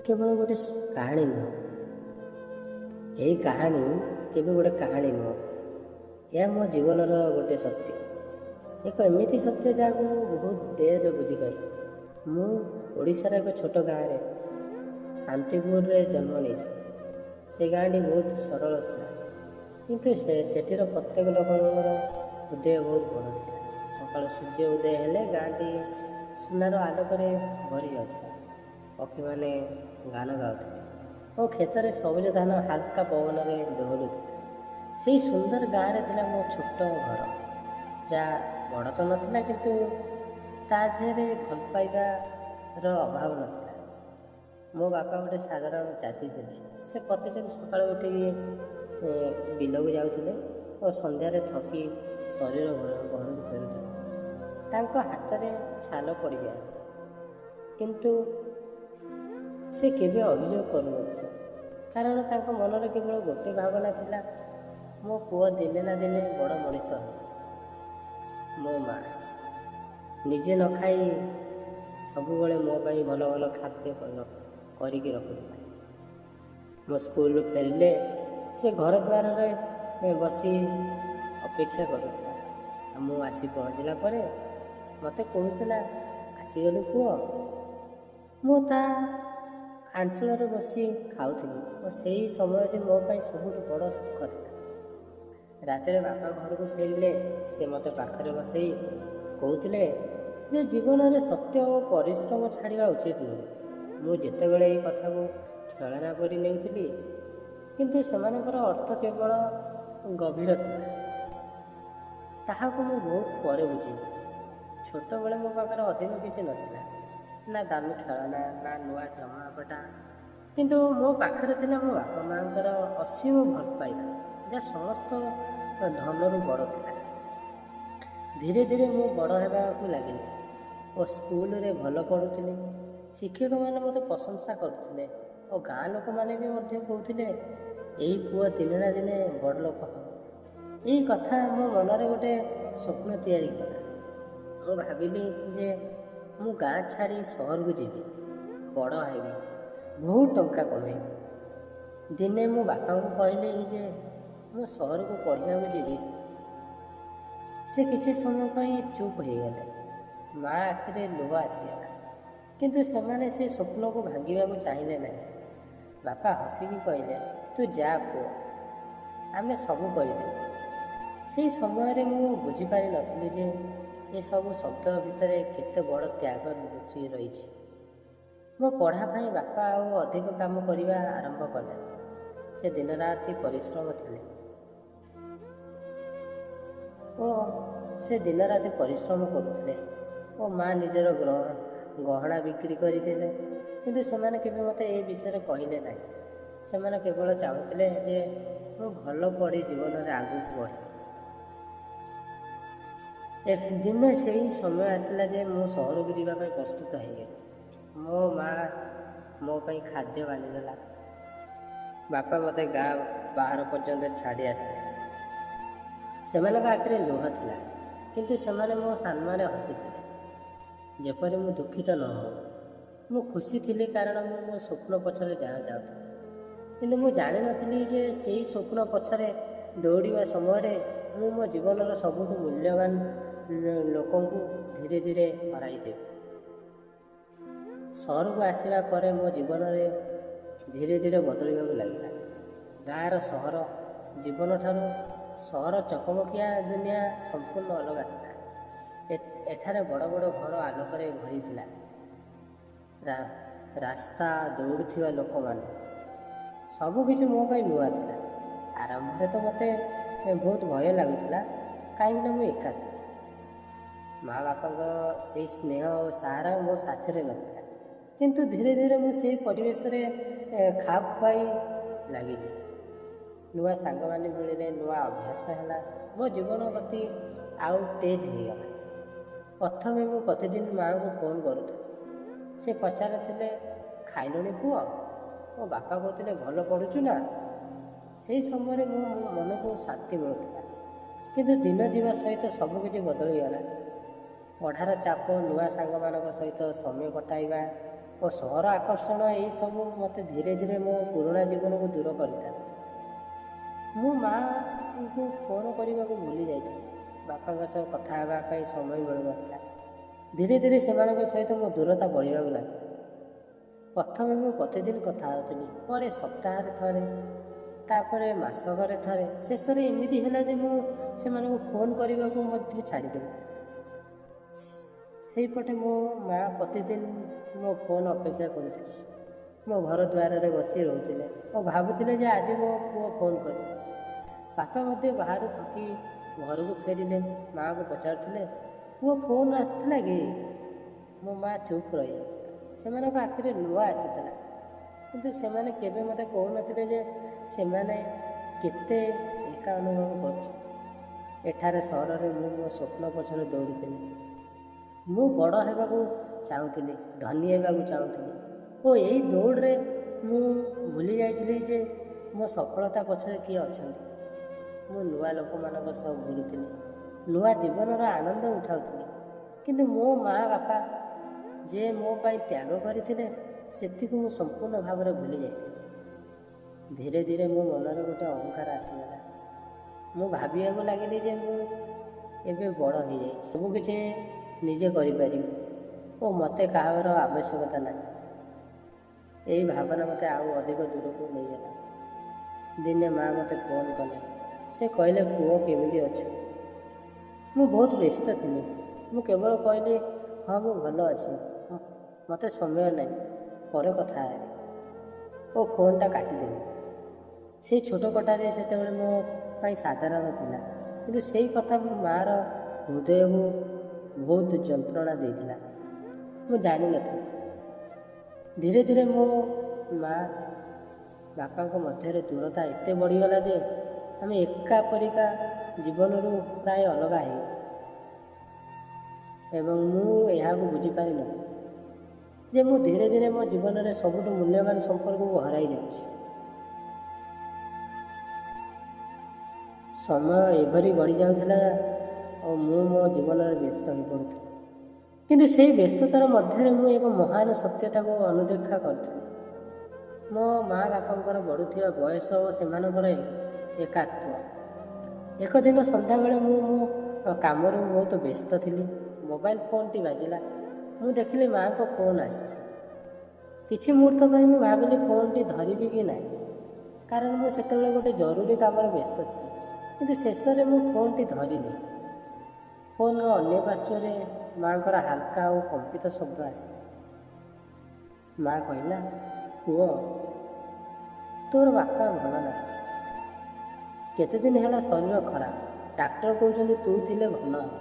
କେବଳ ଗୋଟେ କାହାଣୀ ନୁହଁ। ଏହି କାହାଣୀ କେବେ ଗୋଟେ କାହାଣୀ ନୁହଁ, ଏହା ମୋ ଜୀବନର ଗୋଟେ ସତ୍ୟ, ଏକ ଏମିତି ସତ୍ୟ ଯାହାକୁ ମୁଁ ବହୁତ ଡେରିରେ ବୁଝିପାରିଲି। ମୁଁ ଓଡ଼ିଶାର ଏକ ଛୋଟ ଗାଁରେ ଶାନ୍ତିପୁରରେ ଜନ୍ମ ନେଇଥିଲି। ସେ ଗାଁଟି ବହୁତ ସରଳ ଥିଲା, କିନ୍ତୁ ସେଠିର ପ୍ରତ୍ୟେକ ଲୋକଙ୍କର ହୃଦୟ ବହୁତ ବଡ଼ ଥିଲା। ସକାଳୁ ସୂର୍ଯ୍ୟ ଉଦୟ ହେଲେ ଗାଁଟି ସୁନାର ଆଲୋକରେ ଭରି ଯାଉଥିଲା। ପକ୍ଷୀମାନେ ଗାନ ଗାଉଥିଲେ ଓ କ୍ଷେତରେ ସବୁଜ ଧାନ ହାଲକା ପବନରେ ଦୋହଲୁଥିଲା। ସେଇ ସୁନ୍ଦର ଗାଁରେ ଥିଲା ମୋ ଛୋଟ ଘର, ଯାହା ବଡ଼ ତ ନଥିଲା, କିନ୍ତୁ ତା ଦେହରେ ଭଲ ପାଇବାର ଅଭାବ ନଥିଲା। ମୋ ବାପା ଗୋଟେ ସାଧାରଣ ଚାଷୀ ଥିଲେ। ସେ ପ୍ରତିଦିନ ସକାଳୁ ଉଠିକି ବିଲକୁ ଯାଉଥିଲେ ଓ ସନ୍ଧ୍ୟାରେ ଥକି ଶରୀର ଘରକୁ ଫେରୁଥିଲେ। ତାଙ୍କ ହାତରେ ଛାଲ ପଡ଼ିଯାଏ, କିନ୍ତୁ ସେ କେବେ ଅଭିଯୋଗ କରୁନଥିଲେ, କାରଣ ତାଙ୍କ ମନରେ କେବଳ ଗୋଟେ ଭାବନା ଥିଲା, ମୋ ପୁଅ ଦିନେ ନା ଦିନେ ବଡ଼ ମଣିଷ ହେବ। ମୋ ମା ନିଜେ ନ ଖାଇ ସବୁବେଳେ ମୋ ପାଇଁ ଭଲ ଭଲ ଖାଦ୍ୟ କରିକି ରଖୁଥିଲା। ମୋ ସ୍କୁଲରୁ ଫେରିଲେ ସେ ଘର ଦ୍ୱାରରେ ବସି ଅପେକ୍ଷା କରୁଥିଲା, ଆଉ ମୁଁ ଆସି ପହଞ୍ଚିଲା ପରେ ମୋତେ କହୁଥିଲା, ଆସିଗଲୁ ପୁଅ। ମୁଁ ତା ଆଞ୍ଚଳରେ ବସି ଖାଉଥିଲି ଓ ସେଇ ସମୟଟି ମୋ ପାଇଁ ସବୁଠୁ ବଡ଼ ସୁଖ ଥିଲା। ରାତିରେ ବାପା ଘରକୁ ଫେରିଲେ ସେ ମୋତେ ପାଖରେ ବସେଇ କହୁଥିଲେ ଯେ ଜୀବନରେ ସତ୍ୟ ଓ ପରିଶ୍ରମ ଛାଡ଼ିବା ଉଚିତ ନୁହେଁ। ମୁଁ ଯେତେବେଳେ ଏଇ କଥାକୁ ଖେଳନା ପରି ନେଉଥିଲି, କିନ୍ତୁ ସେମାନଙ୍କର ଅର୍ଥ କେବଳ ଗଭୀର ଥିଲା ତାହାକୁ ମୁଁ ବହୁତ ପରେ ବୁଝିଲି। ଛୋଟବେଳେ ମୋ ପାଖରେ ଅଧିକ କିଛି ନଥିଲା, ନା ଦାମୀ ଖେଳନା ନା ନୂଆ ଜମାପଟା, କିନ୍ତୁ ମୋ ପାଖରେ ଥିଲା ମୋ ବାପା ମାଆଙ୍କର ଅସୀମ ଭଲ ପାଇବା, ଯାହା ସମସ୍ତ ଧନରୁ ବଡ଼ ଥିଲା। ଧୀରେ ଧୀରେ ମୁଁ ବଡ଼ ହେବାକୁ ଲାଗିଲି ଓ ସ୍କୁଲରେ ଭଲ ପଢ଼ୁଥିଲି। ଶିକ୍ଷକମାନେ ମୋତେ ପ୍ରଶଂସା କରୁଥିଲେ ଓ ଗାଁ ଲୋକମାନେ ବି ମଧ୍ୟ କହୁଥିଲେ, ଏଇ ପୁଅ ଦିନେ ନା ଦିନେ ବଡ଼ ଲୋକ ହେବ। ଏଇ କଥା ମୋ ମନରେ ଗୋଟେ ସ୍ୱପ୍ନ ତିଆରି କଲା। ମୁଁ ଭାବିଲି ଯେ ମୁଁ ଗାଁ ଛାଡ଼ି ସହରକୁ ଯିବି, ବଡ଼ ହେବି, ବହୁତ ଟଙ୍କା କମେଇବି। ଦିନେ ମୁଁ ବାପାଙ୍କୁ କହିଲି ଯେ ମୁଁ ସହରକୁ ପଢ଼ିବାକୁ ଯିବି। ସେ କିଛି ସମୟ ପାଇଁ ଚୁପ୍ ହେଇଗଲେ। ମା ଆଖିରେ ଲୁହ ଆସିଗଲା, କିନ୍ତୁ ସେମାନେ ସେ ସ୍ୱପ୍ନକୁ ଭାଙ୍ଗିବାକୁ ଚାହିଁଲେ ନାହିଁ। ବାପା ହସିକି କହିଲେ, ତୁ ଯା ପୁଅ, ଆମେ ସବୁ କରିଦେବୁ। ସେଇ ସମୟରେ ମୁଁ ବୁଝିପାରିନଥିଲି ଯେ ଏସବୁ ଶବ୍ଦ ଭିତରେ କେତେ ବଡ଼ ତ୍ୟାଗ ଲୁଚି ରହିଛି। ମୋ ପଢ଼ା ପାଇଁ ବାପା ଆଉ ଅଧିକ କାମ କରିବା ଆରମ୍ଭ କଲେ। ସେ ଦିନରାତି ପରିଶ୍ରମ ଥିଲେ ଓ ସେ ଦିନରାତି ପରିଶ୍ରମ କରୁଥିଲେ ଓ ମା ନିଜର ଗହଣା ବିକ୍ରି କରିଦେଲେ, କିନ୍ତୁ ସେମାନେ କେବେ ମୋତେ ଏ ବିଷୟରେ କହିଲେ ନାହିଁ। ସେମାନେ କେବଳ ଚାହୁଁଥିଲେ ଯେ ମୁଁ ଭଲ ପଢ଼ି ଜୀବନରେ ଆଗକୁ ବଢ଼େ। ଦିନେ ସେଇ ସମୟ ଆସିଲା ଯେ ମୁଁ ସହରକୁ ଯିବା ପାଇଁ ପ୍ରସ୍ତୁତ ହେଇଗଲି। ମୋ ମା ମୋ ପାଇଁ ଖାଦ୍ୟ ବାନ୍ଧିଦେଲା। ବାପା ମୋତେ ଗାଁ ବାହାର ପର୍ଯ୍ୟନ୍ତ ଛାଡ଼ି ଆସିଲେ। ସେମାନଙ୍କ ଆଖିରେ ଲୁହ ଥିଲା, କିନ୍ତୁ ସେମାନେ ମୋ ସାମ୍ନାରେ ହସିଥିଲେ, ଯେପରି ମୁଁ ଦୁଃଖିତ ନ ହଉ। ମୁଁ ଖୁସି ଥିଲି, କାରଣ ମୁଁ ମୋ ସ୍ୱପ୍ନ ପଛରେ ଯାଉଥିଲି, କିନ୍ତୁ ମୁଁ ଜାଣିନଥିଲି ଯେ ସେଇ ସ୍ୱପ୍ନ ପଛରେ ଦୌଡ଼ିବା ସମୟରେ ମୁଁ ମୋ ଜୀବନର ସବୁଠୁ ମୂଲ୍ୟବାନ ଲୋକଙ୍କୁ ଧୀରେ ଧୀରେ ହରାଇଦେବି। ସହରକୁ ଆସିବା ପରେ ମୋ ଜୀବନରେ ଧୀରେ ଧୀରେ ବଦଳିବାକୁ ଲାଗିଲା। ଗାଁର ସହର ଜୀବନଠାରୁ ସହର ଚକମକିଆ ଦୁନିଆ ସମ୍ପୂର୍ଣ୍ଣ ଅଲଗା ଥିଲା। ଏଠାରେ ବଡ଼ ବଡ଼ ଘର ଆଲୋକରେ ଭରିଥିଲା, ରାସ୍ତା ଦୌଡ଼ୁଥିବା ଲୋକମାନେ, ସବୁକିଛି ମୋ ପାଇଁ ନୂଆ ଥିଲା। ଆରମ୍ଭରେ ତ ମୋତେ ବହୁତ ଭୟ ଲାଗୁଥିଲା, କାହିଁକିନା ମୁଁ ଏକା ଥିଲି। ମା ବାପାଙ୍କ ସେଇ ସ୍ନେହ ଓ ସାହାରା ମୋ ସାଥିରେ ନଥିଲା, କିନ୍ତୁ ଧୀରେ ଧୀରେ ମୁଁ ସେଇ ପରିବେଶରେ ଖାପ ଖୁଆଇ ଲାଗିଲି। ନୂଆ ସାଙ୍ଗମାନେ ମିଳିଲେ, ନୂଆ ଅଭ୍ୟାସ ହେଲା, ମୋ ଜୀବନ ଗତି ଆଉ ତେଜ ହେଇଗଲା। ପ୍ରଥମେ ମୁଁ ପ୍ରତିଦିନ ମାଆଙ୍କୁ ଫୋନ୍ କରୁଥିଲି। ସେ ପଚାରୁଥିଲେ, ଖାଇଲୁଣି ପୁଅ? ମୋ ବାପା କହୁଥିଲେ, ଭଲ ପଢ଼ୁଛୁ ନା? ସେଇ ସମୟରେ ମୋ ମନକୁ ଶାନ୍ତି ମିଳୁଥିଲା। କିନ୍ତୁ ଦିନ ଯିବା ସହିତ ସବୁକିଛି ବଦଳିଗଲା। ପଢ଼ାର ଚାପ, ନୂଆ ସାଙ୍ଗମାନଙ୍କ ସହିତ ସମୟ କଟାଇବା ଓ ସହର ଆକର୍ଷଣ ଏହିସବୁ ମୋତେ ଧୀରେ ଧୀରେ ମୋ ପୁରୁଣା ଜୀବନକୁ ଦୂର କରିଦେଲା। ମୁଁ ମାଆଙ୍କୁ ଫୋନ୍ କରିବାକୁ ଭୁଲି ଯାଇଥିଲି। ବାପାଙ୍କ ସହ କଥା ହେବା ପାଇଁ ସମୟ ମିଳୁନଥିଲା। ଧୀରେ ଧୀରେ ସେମାନଙ୍କ ସହିତ ମୋ ଦୂରତା ବଢ଼ିବାକୁ ଲାଗିଲା। ପ୍ରଥମେ ମୁଁ ପ୍ରତିଦିନ କଥା ହେଉଥିଲି, ପରେ ସପ୍ତାହରେ ଥରେ, ତାପରେ ମାସକରେ ଥରେ। ଶେଷରେ ଏମିତି ହେଲା ଯେ ମୁଁ ସେମାନଙ୍କୁ ଫୋନ୍ କରିବାକୁ ମଧ୍ୟ ଛାଡ଼ିଦେଲି। ସେଇପଟେ ମୋ ମା ପ୍ରତିଦିନ ମୋ ଫୋନ୍ ଅପେକ୍ଷା କରୁଥିଲେ। ମୋ ଘର ଦ୍ୱାରରେ ବସି ରହୁଥିଲେ ଓ ଭାବୁଥିଲେ ଯେ ଆଜି ମୋ ପୁଅ ଫୋନ୍ କରିବ। ବାପା ମଧ୍ୟ ବାହାରୁ ଥକି ଘରକୁ ଫେରିଲେ ମାଆକୁ ପଚାରୁଥିଲେ, ପୁଅ ଫୋନ୍ ଆସିଥିଲା କି? ମୋ ମା ଚୁପ୍ ରହିଯାଉଥିଲା। ସେମାନଙ୍କ ଆଖିରେ ଲୁହ ଆସିଥିଲା, କିନ୍ତୁ ସେମାନେ କେବେ ମୋତେ କହୁନଥିଲେ ଯେ ସେମାନେ କେତେ ଏକା ଅନୁଭବ କରୁଛନ୍ତି। ଏଠାରେ ସହରରେ ମୁଁ ମୋ ସ୍ୱପ୍ନ ପଛରେ ଦୌଡ଼ୁଥିଲି। ମୁଁ ବଡ଼ ହେବାକୁ ଚାହୁଁଥିଲି, ଧନୀ ହେବାକୁ ଚାହୁଁଥିଲି ଓ ଏଇ ଦୌଡ଼ରେ ମୁଁ ଭୁଲି ଯାଇଥିଲି ଯେ ମୋ ସଫଳତା ପଛରେ କିଏ ଅଛନ୍ତି। ମୁଁ ନୂଆ ଲୋକମାନଙ୍କ ସହ ବୁଲୁଥିଲି, ନୂଆ ଜୀବନର ଆନନ୍ଦ ଉଠାଉଥିଲି, କିନ୍ତୁ ମୋ ମା ବାପା ଯେ ମୋ ପାଇଁ ତ୍ୟାଗ କରିଥିଲେ ସେତିକି ମୁଁ ସମ୍ପୂର୍ଣ୍ଣ ଭାବରେ ଭୁଲି ଯାଇଥିଲି। ଧୀରେ ଧୀରେ ମୋ ମନରେ ଗୋଟେ ଅହଙ୍କାର ଆସିଗଲା। ମୁଁ ଭାବିବାକୁ ଲାଗିଲି ଯେ ମୁଁ ଏବେ ବଡ଼ ହେଇଯାଇଛି, ସବୁକିଛି ନିଜେ କରିପାରିବି ଓ ମୋତେ କାହାର ଆବଶ୍ୟକତା ନାହିଁ। ଏହି ଭାବନା ମୋତେ ଆଉ ଅଧିକ ଦୂରକୁ ନେଇଗଲା। ଦିନେ ମା ମୋତେ ଫୋନ୍ କଲେ। ସେ କହିଲେ, ପୁଅ କେମିତି ଅଛୁ? ମୁଁ ବହୁତ ବ୍ୟସ୍ତ ଥିଲି। ମୁଁ କେବଳ କହିଲି, ହଁ ମୁଁ ଭଲ ଅଛି, ମୋତେ ସମୟ ନାହିଁ, ପରେ କଥା ହେବି, ଓ ଫୋନ୍ଟା କାଟିଦେଲି। ସେଇ ଛୋଟ କଥାଟି ସେତେବେଳେ ମୋ ପାଇଁ ସାଧାରଣ ଥିଲା, କିନ୍ତୁ ସେଇ କଥା ମୋ ମାଆର ହୃଦୟକୁ ବହୁତ ଯନ୍ତ୍ରଣା ଦେଇଥିଲା। ମୁଁ ଜାଣିନଥିଲି। ଧୀରେ ଧୀରେ ମୋ ମା ବାପାଙ୍କ ମଧ୍ୟରେ ଦୂରତା ଏତେ ବଢ଼ିଗଲା ଯେ ଆମେ ଏକା ପରିକା ଜୀବନରୁ ପ୍ରାୟ ଅଲଗା ହେଇଗଲୁ ଏବଂ ମୁଁ ଏହାକୁ ବୁଝିପାରିନଥିଲି ଯେ ମୁଁ ଧୀରେ ଧୀରେ ମୋ ଜୀବନରେ ସବୁଠୁ ମୂଲ୍ୟବାନ ସମ୍ପର୍କକୁ ହରାଇ ଯାଉଛି। ସମୟ ଏଭରି ଗଡ଼ି ଯାଉଥିଲା ଓ ମୁଁ ମୋ ଜୀବନରେ ବ୍ୟସ୍ତ ହୋଇପଡ଼ୁଥିଲି, କିନ୍ତୁ ସେହି ବ୍ୟସ୍ତତାର ମଧ୍ୟରେ ମୁଁ ଏକ ମହାନ ସତ୍ୟତାକୁ ଅନୁଦେଖା କରୁଥିଲି। ମୋ ମା ବାପାଙ୍କର ବଢ଼ୁଥିବା ବୟସ ଓ ସେମାନଙ୍କର ଏକାତ୍ୱ। ଏକ ଦିନ ସନ୍ଧ୍ୟାବେଳେ ମୁଁ ମୋ କାମରୁ ବହୁତ ବ୍ୟସ୍ତ ଥିଲି। ମୋବାଇଲ ଫୋନ୍ଟି ବାଜିଲା। ମୁଁ ଦେଖିଲି ମାଆଙ୍କ ଫୋନ୍ ଆସିଛି। କିଛି ମୁହୂର୍ତ୍ତ ପାଇଁ ମୁଁ ଭାବିଲି ଫୋନ୍ଟି ଧରିବି କି ନାହିଁ, କାରଣ ମୁଁ ସେତେବେଳେ ଗୋଟେ ଜରୁରୀ କାମରେ ବ୍ୟସ୍ତ ଥିଲି। କିନ୍ତୁ ଶେଷରେ ମୁଁ ଫୋନ୍ଟି ଧରିଲି। ଫୋନ୍ର ଅନ୍ୟ ପାର୍ଶ୍ୱରେ ମାଆଙ୍କର ହାଲକା ଓ କମ୍ପିତ ଶବ୍ଦ ଆସିଲା। ମା କହିଲା, ପୁଅ, ତୋର ବାପା ଭଲ ନାହିଁ। କେତେ ଦିନ ହେଲା ଶରୀର ଖରାପ। ଡାକ୍ତର କହୁଛନ୍ତି ତୁ ଥିଲେ ଭଲ ହେବ।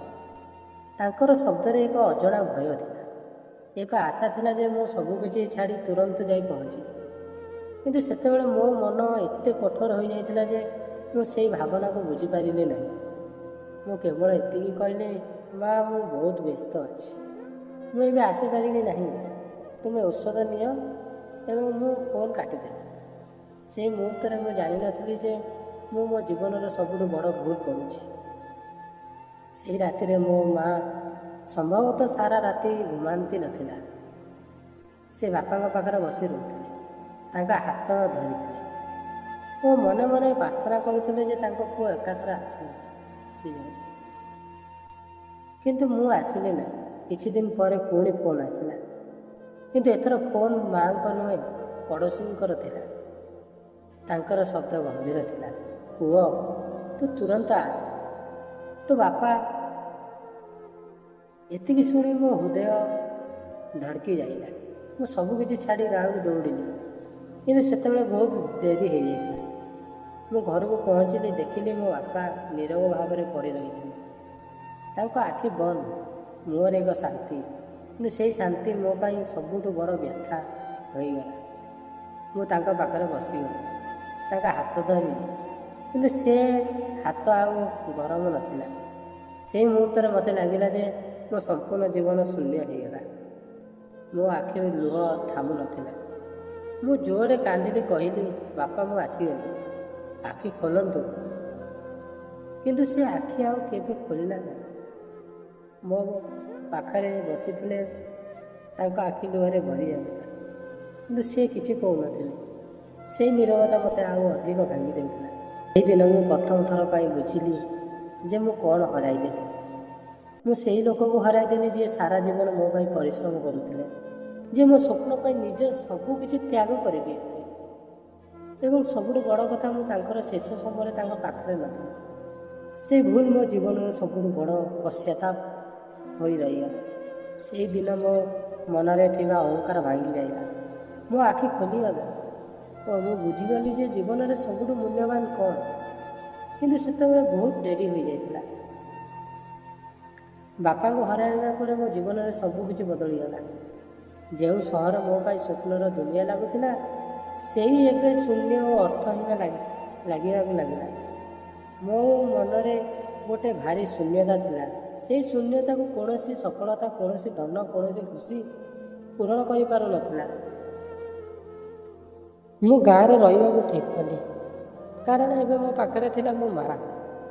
ତାଙ୍କର ଶବ୍ଦରେ ଏକ ଅଜଣା ଭୟ ଥିଲା, ଏକ ଆଶା ଥିଲା ଯେ ମୁଁ ସବୁକିଛି ଛାଡ଼ି ତୁରନ୍ତ ଯାଇ ପହଞ୍ଚିବି। କିନ୍ତୁ ସେତେବେଳେ ମୋ ମନ ଏତେ କଠୋର ହୋଇଯାଇଥିଲା ଯେ ମୁଁ ସେଇ ଭାବନାକୁ ବୁଝିପାରିଲି ନାହିଁ। ମୁଁ କେବଳ ଏତିକି କହିଲି, ମା, ମୁଁ ବହୁତ ବ୍ୟସ୍ତ ଅଛି, ମୁଁ ଏବେ ଆସିପାରିବି ନାହିଁ, ତୁମେ ଔଷଧ ନିଅ। ଏବଂ ମୁଁ ଫୋନ୍ କାଟିଦେଲି। ସେଇ ମୁହୂର୍ତ୍ତରେ ମୁଁ ଜାଣିନଥିଲି ଯେ ମୁଁ ମୋ ଜୀବନର ସବୁଠୁ ବଡ଼ ଭୁଲ କରୁଛି। ସେଇ ରାତିରେ ମୋ ମା ସମ୍ଭବତଃ ସାରା ରାତି ଘୁମାନ୍ତି ନଥିଲା। ସେ ବାପାଙ୍କ ପାଖରେ ବସି ରହୁଥିଲେ, ତାଙ୍କ ହାତ ଧରିଥିଲେ ଓ ମନେ ମନେ ପ୍ରାର୍ଥନା କରୁଥିଲେ ଯେ ତାଙ୍କ ପୁଅ ଏକାଥରେ ଆସିଯାଉ। କିନ୍ତୁ ମୁଁ ଆସିଲି ନାହିଁ। କିଛି ଦିନ ପରେ ପୁଣି ଫୋନ୍ ଆସିଲା, କିନ୍ତୁ ଏଥର ଫୋନ୍ ମାଆଙ୍କ ନୁହେଁ, ପଡ଼ୋଶୀଙ୍କର ଥିଲା। ତାଙ୍କର ଶବ୍ଦ ଗମ୍ଭୀର ଥିଲା, ପୁଅ, ତୁ ତୁରନ୍ତ ଆସେ, ତୋ ବାପା। ଏତିକି ଶୁଣି ମୋ ହୃଦୟ ଧଡ଼କି ଯାଇଲା। ମୁଁ ସବୁକିଛି ଛାଡ଼ି ଗାଁକୁ ଦୌଡ଼ିଲି, କିନ୍ତୁ ସେତେବେଳେ ବହୁତ ଡେରି ହେଇଯାଇଥିଲା। ମୁଁ ଘରକୁ ପହଞ୍ଚିଲି, ଦେଖିଲି ମୋ ବାପା ନୀରବ ଭାବରେ ପଡ଼ି ରହିଛନ୍ତି। ତାଙ୍କ ଆଖି ବନ୍ଦ, ମୁହଁରେ ଏକ ଶାନ୍ତି, କିନ୍ତୁ ସେଇ ଶାନ୍ତି ମୋ ପାଇଁ ସବୁଠୁ ବଡ଼ ବ୍ୟଥା ହୋଇଗଲା। ମୁଁ ତାଙ୍କ ପାଖରେ ବସିଗଲି, ତାଙ୍କ ହାତ ଧରିଲି, କିନ୍ତୁ ସେ ହାତ ଆଉ ଗରମ ନଥିଲା। ସେଇ ମୁହୂର୍ତ୍ତରେ ମୋତେ ଲାଗିଲା ଯେ ମୋ ସମ୍ପୂର୍ଣ୍ଣ ଜୀବନ ଶୂନ୍ୟ ହୋଇଗଲା। ମୋ ଆଖିରୁ ଲୁହ ଥାମୁନଥିଲା। ମୁଁ ଜୋରରେ କାନ୍ଦିଲି, କହିଲି, ବାପା, ମୁଁ ଆସିଗଲି, ଆଖି ଖୋଲନ୍ତୁ। କିନ୍ତୁ ସେ ଆଖି ଆଉ କେବେ ଖୋଲିଲା ନାହିଁ। ମୋ ପାଖରେ ବସିଥିଲେ, ତାଙ୍କ ଆଖି ଲୁହରେ ଭରି ଯାଉଥିଲା। କିନ୍ତୁ ସେ କିଛି କହୁନଥିଲେ। ସେଇ ନୀରବତା ମୋତେ ଆଉ ଅଧିକ ଭାଙ୍ଗି ଦେଉଥିଲା। ସେଇଦିନ ମୁଁ ପ୍ରଥମ ଥର ପାଇଁ ବୁଝିଲି ଯେ ମୁଁ କ'ଣ ହରାଇଦେଲି। ମୁଁ ସେଇ ଲୋକକୁ ହରାଇଦେଲି ଯିଏ ସାରା ଜୀବନ ମୋ ପାଇଁ ପରିଶ୍ରମ କରୁଥିଲେ, ଯିଏ ମୋ ସ୍ୱପ୍ନ ପାଇଁ ନିଜ ସବୁ କିଛି ତ୍ୟାଗ କରିଦେଇଥିଲେ। ଏବଂ ସବୁଠୁ ବଡ଼ କଥା, ମୁଁ ତାଙ୍କର ଶେଷ ସମୟରେ ତାଙ୍କ ପାଖରେ ନଥିଲି। ସେଇ ଭୁଲ ମୋ ଜୀବନର ସବୁଠୁ ବଡ଼ ପଶ୍ଚାତାପ ହୋଇ ରହିଗଲା। ସେଇଦିନ ମୋ ମନରେ ଥିବା ଅହଙ୍କାର ଭାଙ୍ଗିଯାଇଲା, ମୋ ଆଖି ଖୋଲିଗଲା ଓ ମୁଁ ବୁଝିଗଲି ଯେ ଜୀବନରେ ସବୁଠୁ ମୂଲ୍ୟବାନ କ'ଣ। କିନ୍ତୁ ସେତେବେଳେ ବହୁତ ଡେରି ହୋଇଯାଇଥିଲା। ବାପାଙ୍କୁ ହରାଇବା ପରେ ମୋ ଜୀବନରେ ସବୁକିଛି ବଦଳିଗଲା। ଯେଉଁ ସହର ମୋ ପାଇଁ ସ୍ୱପ୍ନର ଦୁନିଆ ଲାଗୁଥିଲା, ସେଇ ଏବେ ଶୂନ୍ୟ ଓ ଅର୍ଥହୀନ ଲାଗିବାକୁ ଲାଗିଲା। ମୋ ମନରେ ଗୋଟେ ଭାରି ଶୂନ୍ୟତା ଥିଲା। ସେଇ ଶୂନ୍ୟତାକୁ କୌଣସି ସଫଳତା, କୌଣସି ଧନ, କୌଣସି ଖୁସି ପୂରଣ କରିପାରୁନଥିଲା। ମୁଁ ଗାଁରେ ରହିବାକୁ ଠିକ୍ କଲି, କାରଣ ଏବେ ମୋ ପାଖରେ ଥିଲା ମୋ ମା,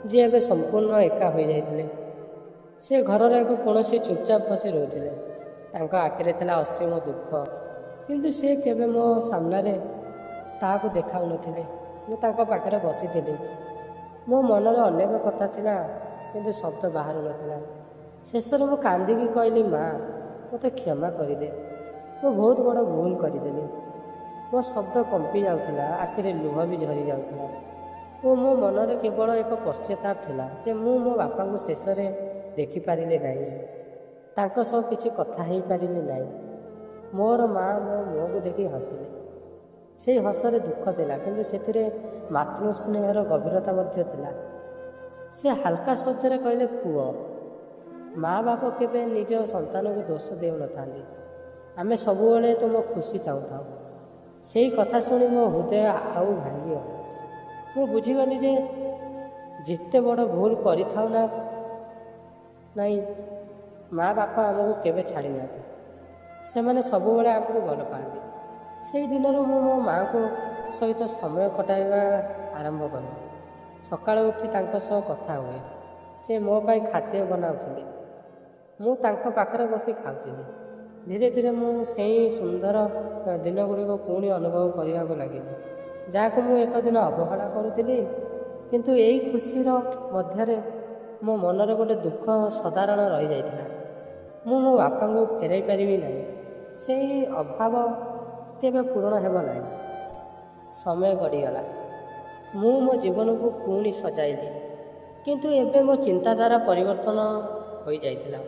ଯିଏ ଏବେ ସମ୍ପୂର୍ଣ୍ଣ ଏକା ହୋଇଯାଇଥିଲେ। ସେ ଘରର ଏକ କୌଣସି ଚୁପଚାପ ବସି ରହୁଥିଲେ। ତାଙ୍କ ଆଖିରେ ଥିଲା ଅସୀମ ଦୁଃଖ, କିନ୍ତୁ ସେ କେବେ ମୋ ସାମ୍ନାରେ ତାହାକୁ ଦେଖାଉନଥିଲେ। ମୁଁ ତାଙ୍କ ପାଖରେ ବସିଥିଲି। ମୋ ମନରେ ଅନେକ କଥା ଥିଲା, କିନ୍ତୁ ଶବ୍ଦ ବାହାରୁନଥିଲା। ଶେଷରେ ମୁଁ କାନ୍ଦିକି କହିଲି, "ମା, ମୋତେ କ୍ଷମା କରିଦେ। ମୁଁ ବହୁତ ବଡ଼ ଭୁଲ କରିଦେଲି।" ମୋ ଶବ୍ଦ କମ୍ପି ଯାଉଥିଲା, ଆଖିରେ ଲୁହ ବି ଝରି ଯାଉଥିଲା ଓ ମୋ ମନରେ କେବଳ ଏକ ପଶ୍ଚାତାପ ଥିଲା ଯେ ମୁଁ ମୋ ବାପାଙ୍କୁ ଶେଷରେ ଦେଖିପାରିଲି ନାହିଁ, ତାଙ୍କ ସହ କିଛି କଥା ହେଇପାରିଲି ନାହିଁ। ମୋର ମା ମୋ ମୁହଁକୁ ଦେଖି ହସିଲେ। ସେଇ ହସରେ ଦୁଃଖ ଥିଲା, କିନ୍ତୁ ସେଥିରେ ମାତୃସ୍ନେହର ଗଭୀରତା ମଧ୍ୟ ଥିଲା। ସେ ହାଲକା ଶବ୍ଦରେ କହିଲେ, "ପୁଅ, ମା ବାପ କେବେ ନିଜ ସନ୍ତାନକୁ ଦୋଷ ଦେଉନଥାନ୍ତି। ଆମେ ସବୁବେଳେ ତୁମ ଖୁସି ଚାହୁଁଥାଉ।" ସେଇ କଥା ଶୁଣି ମୋ ହୃଦୟ ଆଉ ଭାଙ୍ଗିଗଲା। ମୁଁ ବୁଝିଗଲି ଯେ ଯେତେ ବଡ଼ ଭୁଲ କରିଥାଉ ନା ନାଇଁ, ମା ବାପା ଆମକୁ କେବେ ଛାଡ଼ି ନାହାନ୍ତି। ସେମାନେ ସବୁବେଳେ ଆମକୁ ଭଲ ପାଆନ୍ତି। ସେଇ ଦିନରୁ ମୁଁ ମୋ ମାଆଙ୍କ ସହିତ ସମୟ କଟାଇବା ଆରମ୍ଭ କଲି। ସକାଳୁ ଉଠି ତାଙ୍କ ସହ କଥା ହୁଏ। ସେ ମୋ ପାଇଁ ଖାଦ୍ୟ ବନାଉଥିଲେ, ମୁଁ ତାଙ୍କ ପାଖରେ ବସି ଖାଉଥିଲି। ଧୀରେ ଧୀରେ ମୁଁ ସେଇ ସୁନ୍ଦର ଦିନଗୁଡ଼ିକୁ ପୁଣି ଅନୁଭବ କରିବାକୁ ଲାଗିଲି, ଯାହାକୁ ମୁଁ ଏକ ଦିନ ଅବହେଳା କରୁଥିଲି। କିନ୍ତୁ ଏଇ ଖୁସିର ମଧ୍ୟରେ ମୋ ମନରେ ଗୋଟେ ଦୁଃଖ ସଦାରଣ ରହିଯାଇଥିଲା। ମୁଁ ମୋ ବାପାଙ୍କୁ ଫେରାଇ ପାରିବି ନାହିଁ। ସେଇ ଅଭାବ କେବେ ପୂରଣ ହେବ ନାହିଁ। ସମୟ ଗଡ଼ିଗଲା। ମୁଁ ମୋ ଜୀବନକୁ ପୁଣି ସଜାଇଲି, କିନ୍ତୁ ଏବେ ମୋ ଚିନ୍ତାଧାରା ପରିବର୍ତ୍ତନ ହୋଇଯାଇଥିଲା।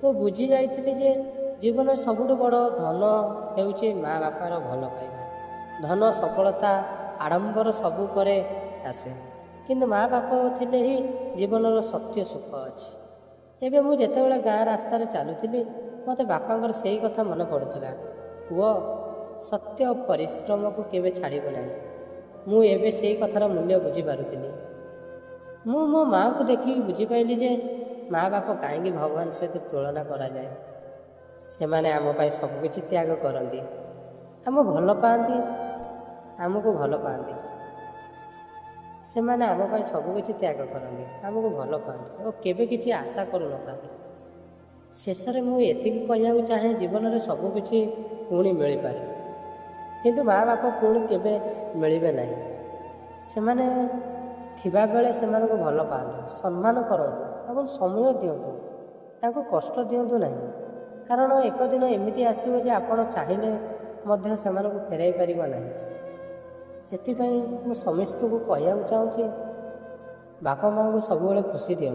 ମୁଁ ବୁଝି ଯାଇଥିଲି ଯେ ଜୀବନରେ ସବୁଠୁ ବଡ଼ ଧନ ହେଉଛି ମା ବାପାର ଭଲ ପାଇବା। ଧନ, ସଫଳତା, ଆଡ଼ମ୍ବର ସବୁ ପରେ ଆସେ, କିନ୍ତୁ ମା ବାପା ଥିଲେ ହିଁ ଜୀବନର ସତ୍ୟ ସୁଖ ଅଛି। ଏବେ ମୁଁ ଯେତେବେଳେ ଗାଁ ରାସ୍ତାରେ ଚାଲୁଥିଲି, ମୋତେ ବାପାଙ୍କର ସେଇ କଥା ମନେ ପଡ଼ୁଥିଲା, "ପୁଅ, ସତ୍ୟ ପରିଶ୍ରମକୁ କେବେ ଛାଡ଼ିବୁ ନାହିଁ।" ମୁଁ ଏବେ ସେଇ କଥାର ମୂଲ୍ୟ ବୁଝିପାରୁଥିଲି। ମୁଁ ମୋ ମାଆଙ୍କୁ ଦେଖିକି ବୁଝିପାରିଲି ଯେ ମା ବାପ କାହିଁକି ଭଗବାନ ସହିତ ତୁଳନା କରାଯାଏ। ସେମାନେ ଆମ ପାଇଁ ସବୁକିଛି ତ୍ୟାଗ କରନ୍ତି, ଆମ ଭଲ ପାଆନ୍ତି, ଆମକୁ ଭଲ ପାଆନ୍ତି। ସେମାନେ ଆମ ପାଇଁ ସବୁକିଛି ତ୍ୟାଗ କରନ୍ତି, ଆମକୁ ଭଲ ପାଆନ୍ତି ଓ କେବେ କିଛି ଆଶା କରୁନଥାନ୍ତି। ଶେଷରେ ମୁଁ ଏତିକି କହିବାକୁ ଚାହେଁ, ଜୀବନରେ ସବୁକିଛି ପୁଣି ମିଳିପାରେ, କିନ୍ତୁ ମା ବାପା ପୁଣି କେବେ ମିଳିବେ ନାହିଁ। ସେମାନେ ଥିବାବେଳେ ସେମାନଙ୍କୁ ଭଲ ପାଆନ୍ତୁ, ସମ୍ମାନ କରନ୍ତୁ ଏବଂ ସମୟ ଦିଅନ୍ତୁ। ତାଙ୍କୁ କଷ୍ଟ ଦିଅନ୍ତୁ ନାହିଁ, କାରଣ ଏକ ଦିନ ଏମିତି ଆସିବ ଯେ ଆପଣ ଚାହିଁଲେ ମଧ୍ୟ ସେମାନଙ୍କୁ ଫେରାଇ ପାରିବ ନାହିଁ। ସେଥିପାଇଁ ମୁଁ ସମସ୍ତଙ୍କୁ କହିବାକୁ ଚାହୁଁଛି, ବାପା ମାଆଙ୍କୁ ସବୁବେଳେ ଖୁସି ଦିଅନ୍ତୁ।